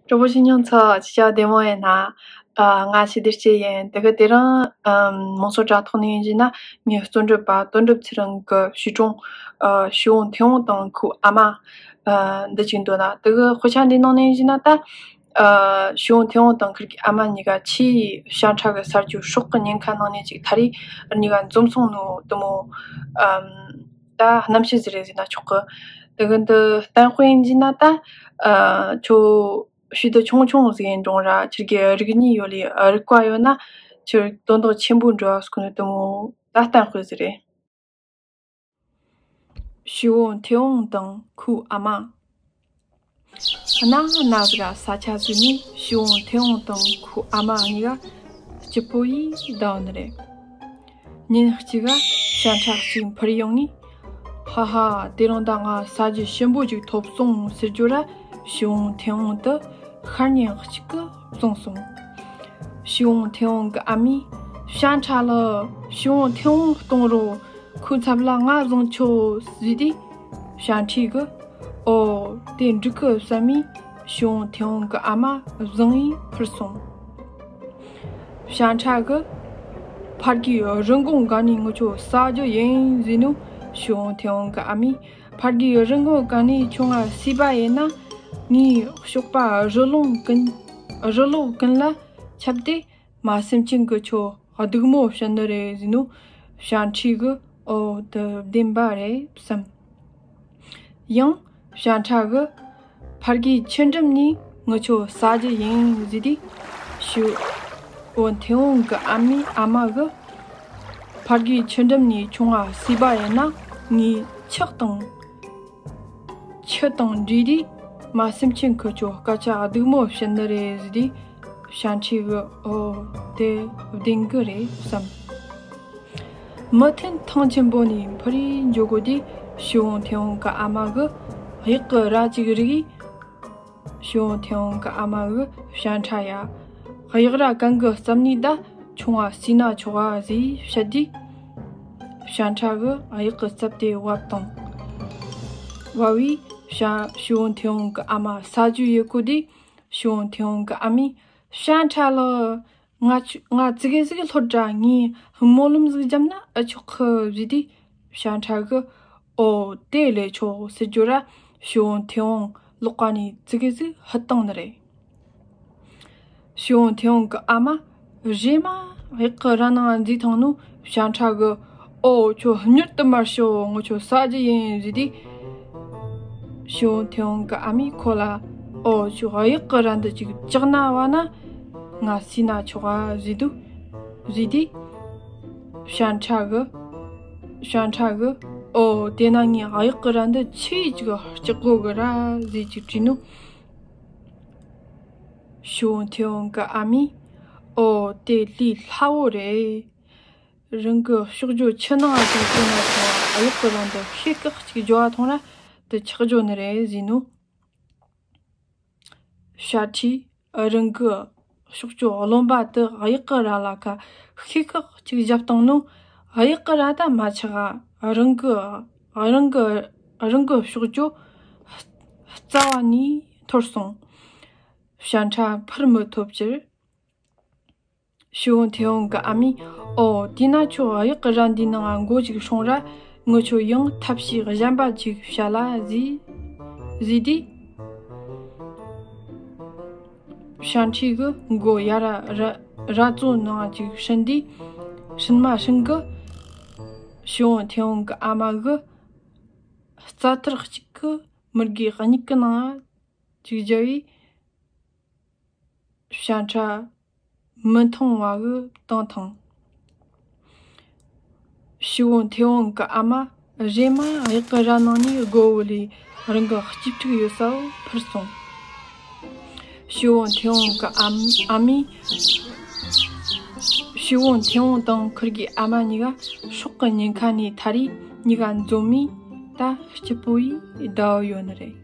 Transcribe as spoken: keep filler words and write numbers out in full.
གྲོགས་པོ་ཆོས་སྙིང་ཚོ་ཅི་བྱ་བདེ་མོ་ཡིན་ན། ཨ། ང་ཆོས་སྡེ་སྐྱིད་ཡིན། དེ་གི་དེ་རིང་ཨམ་མང་སོ་དྲ་ཐོག་ནས་ཡིན་ན་ངའི་རྩོམ་སྒྲིག་པ་དོན་གྲུབ་ཚེ་རིང་གི་བྱིས་སྒྲུང་ཨ་ཞུ་བོ་མཐེ་བོང་དང་ཁོའི་ཨ་མ་ཨ་འདི་ཅིག་འདོན་ན། དེ་གི་དཔེ་ཆ་འདི་ནང་ནས་ཡིན་ན་ད་ཨ་ཞུ་བོ་མཐེ་བོང་དང་ཁིར་གི་ཨ་མ་གཉིས་ཀ་ཆེས་ཞན་ཁྲ་གི་ས་རྒྱུ་སྲོག་གི་ཉེན་ཁ་ནང་ནས་ཅིག་ཐར་རེ་གཉིས་ཀ་འཛོམས་སོང་ནོ་དེ་མོ་ཨམ་ད་རྣམ་བཤད་ཟིག་རེད་ཟེར་ན་ཆོག་གི། དེ་གི་འདི་གཏམ་དཔེ་ཡིན་ན་ད་ཨ་ཁྱོད་བྱིས་དུ་ཆུང་ཆུང་ཟིག་ཡིན་རུང་ར་ཁྱེད་ཀྱི་རིག་གཉིས་ཡོད་ལས་རིག་པ་ཡོད་ན་ཁྱོད་དོན་དག་ཆེན་པོ་འགྲོ་བ་སྐུ་ནི་དུ་མོ་ད་གཏམ་དཔེ་ཟིག་རེད། ཞུ་བོ་མཐེ་བོང་དང་ཁོའི་ཨ་མ། གནའ་གནའ་ཟིག་ག་ས་ཆ་ཟིག་ནས་ཞུ་བོ་མཐེ་བོང་དང་ཁོའི་ཨ་མ་གཉིས་ཀ་སྐྱིད་པོ་ཡིས་བསྡད་ནི་རེད། ཉིན་གཅིག་ག་ཞན་ཁྲ་གཅིག་འཕུར་ཡོང་ངས། ཧ་ཧ། དེ་རིང་ད་ང་ས་རྒྱུ་ཞིམ་པོ་ཅིག་ཐོབ་སོང་ཟེར་རྒྱུ་ར་ཞུ་བོ་མཐེ་བོང་དེ་ཤར་ཉིན་གཅིག་གི་བཙོངས་སོང་། ཞུ་བོ་མཐེ་བོང་གི་ཨ་མས། ཞན་ཁྲ་ལགས། ཞུ་བོ་མཐེ་བོང་གཏོང་རོགས། ཁོའི་ཚབ་ལ་ང་བཟུང་ཆོག་ཟེར་དུས། ཞན་ཁྲ་གིས། ཨོ། དེ་འགྲིག་གི་བསམ་མས་ཞུ་བོ་མཐེ་བོང་གི་ཨ་མ་བཟུང་ངས་འཕུར་སོང་། ཞན་ཁྲ་གིས། ཕར་གི་རི་འགོང་ག་ནས་ངུ་ཆོ་ཟ་རྒྱུ་ཡིན་ཟེར་ནོ། ཞུ་བོ་མཐེ་བོང་གི་ཨ་མས། ཕར་གི་རི་འགོང་ག་ནས་ཁྱོད་ང་ཟས་པ་ཡིན་ན། ངའི་གཤོག་པ་རི་ལོང་ཀུན། རི་ལོག་ཀུན་ལ་ཁྱབ་སྟེ། མ་སེམས་ཅན་གྱི་ཁྱོ་སྡུག་མོ་བྱེད་ནི་རེད་ཟེར་ནོ། ཞན་ཁྲ་གིས་ཨོ་དེ་བདེན་པ་རེད་བསམ། ཡང་ཞན་ཁྲ་གིས་ཕར་གི་ཆུ་འགྲམ་ནས་ངུ་ཆོ་ཟ་རྒྱུ་ཡིན་ཟེར་དུས། ཞུ་བོ་མཐེ་བོང་གི་ཨ་མའི་ཨ་མ་གིས་ཕར་གི་ཆུ་འགྲམ་ནས་ཁྱོད་ང་ཟས་པ་ཡིན་ན་ངའི་ཁྱག་དང་། ཆུ་དང་འདྲེས་དུས་མ་སེམས་ཅན་ཁོ་ཚོ་སྐད་ཆ་སྡུག་མོ་བཤད་ནི་རེད་ཟེར་དུས། ཞན་ཁྲ་གིས་ཨོ་དེ་བདེན་གི་རེད་བསམ། མུ་མཐུད་ཐང་ཆེན་པོ་ནས་འཕུར་རེ་འགྲོ་གོ་དུས་ཞུ་བོ་མཐེ་བོང་གི་ཨ་མ་གིས་གཡག་གི་རྭ་ཅིག་རིག་ཡས། ཞུ་བོ་མཐེ་བོང་གི་ཨ་མ་གིས་ཞན་ཁྲ་ཡ། གཡག་རྭ་གང་གི་རྩབ་ནས་ད་ཁྱོད་ང་ཟོས་ན་ཆོག་ག་ཟེར་བཤད་དུས། ཞན་ཁྲ་གིས་གཡག་གི་རྩབ་དེ་བབས་བཏང་། བབས་པས་ཞ- ཞུ་བོ་མཐེ་བོང་གི་ཨ་མ་ཟ་རྒྱུ་ཡོད་གོ་དུས། ཞུ་བོ་མཐེ་བོང་གི་ཨ་མས། ཞན་ཁྲ་ལགས། ང་ཆ- ང་ཙི་གེ་ཟིག་ལྷོད་དྲ་ངས་སྨོན་ལམ་ཟིག་བརྒྱབ་ན་ཨེ་ཆོག་གི་ཟེར་དུས། ཞན་ཁྲ་གིས་ཨོ་དེ་ལས་ཆོག་ཟེར་རྒྱུ་ར་ཞུ་བོ་མཐེ་བོང་ལག་པ་ནས་ཙི་གེ་ཟིག་ཕུད་བཏང་ནི་རེད། ཞུ་བོ་མཐེ་བོང་གི་ཨ་མ་རེམ་མ་གཡག་གི་རྭ་ནང་འཛུལ་བཏང་ནོ། ཞན་ཁྲ་གིས་ཨོ་ཁྱོད་མྱུར་དུ་མར་ཤོག་ངས་ཁྱོད་ཟ་རྒྱུ་ཡིན་ཟེར་དུས། ཞུ་བོ་མཐེ་བོང་གི་ཨ་མས་ཁོ་ལ་ཨོ་ཁྱོད་གཡག་གི་རྭ་འདི་ཅིག་བཅག་ན་བ་ན་ང་ཟོས་ན་ཆོག་ག་ཟེར་དུས། ཟེར་དུས། ཞན་ཁྲ་གིས། ཞན་ཁྲ་གིས་ཨོ་དེ་ན་ངས་གཡག་གི་རྭ་འདི་ཆི་ཅིག་བཅག་དགོ་གི་ར་ཟེར་ཅིག་དྲིས་ནོ། ཞུ་བོ་མཐེ་བོང་གི་ཨ་མས། ཨོ་དེ་ལས་སླ་བོ་རེད། རང་གི་གཤོག་སྒྲོ་ཆུ་ནང་ང་ཅིག་བཙོས་ན་ཆོག་ག་གཡག་གི་རྭ་འདི་ཤེལ་ཀ་ཅིག་རྒྱོབ་བཏང་ར་དེ་ཆག་འགྲོ་ནི་རེད་ཟེར་ནོ། ཞན་ཁྲས་རང་གི་གཤོག་སྒྲོ་རློན་པ་དེ་གཡག་གི་རྭ་ལ་ཁ་ཤེལ་ཀ་ཅིག་བརྒྱབ་བཏང་ནོ། གཡག་གི་རྭ་ད་མ་ཆག་ག་རང་གི་རང་གི་རང་གི་གཤོག་སྒྲོ་རྩ་བ་ནས་འཐོར་སོང་། ཞན་ཁྲ་འཕུར་མི་ཐུབ་ཕྱིར། ཞུ་བོ་མཐེ་བོང་གི་ཨ་མས། ཨོ་དེས་ན་ཁྱོད་གཡག་གི་རྭ་འདིའི་ནང་ང་མགོ་ཅིག་སྲུང་ར་ངས་ཁྱོད་ཡང་ཐབས་ཤེས་གཞན་པ་ཅིག་བྱ་ལ་ཟེར། ཟེར་དུས། ཞན་ཁྲས་ཀྱིས་མགོ་ཡར་ར་ར་རྭ་བཙོ་ནང་ཅིག་སྲིན་དུས། སྲིན་མ་སྲིན་གི་ཞུ་བོ་མཐེ་བོང་གི་ཨ་མ་གི་རྩ་ཐེར་གཅིག་གིས་མི་དགེ་གཉིས་ཀྱི་ནང་ང་ཅིག་རྒྱབ་པས། ཞན་ཁྲ་མི་མཐོང་བ་གི་བཏང་ཐང་། ཞུ་བོ་མཐེ་བོང་གི་ཨ་མ་རེམ་མ་གཡག་གི་རྭ་ནང་ནས་སྒོ་བོ་ལས་རང་གི་གཅེས་ཕྲུག་ཡོད་ས་བོ་འཕུར་སོང་། ཞུ་བོ་མཐེ་བོང་གི་ཨ་མ་ཨ་མས། ཞུ་བོ་མཐེ་བོང་དང་ཁུར་གི་ཨ་མ་གཉིས་ཀ་སྲོག་གི་ཉེན་ཁ་ནས་ཐར་རེ་གཉིས་ཀ་འཛོམས་མས་ད་སྐྱིད་པོ་ཡིས་བསྡད་ཡོད་ནི་རེད།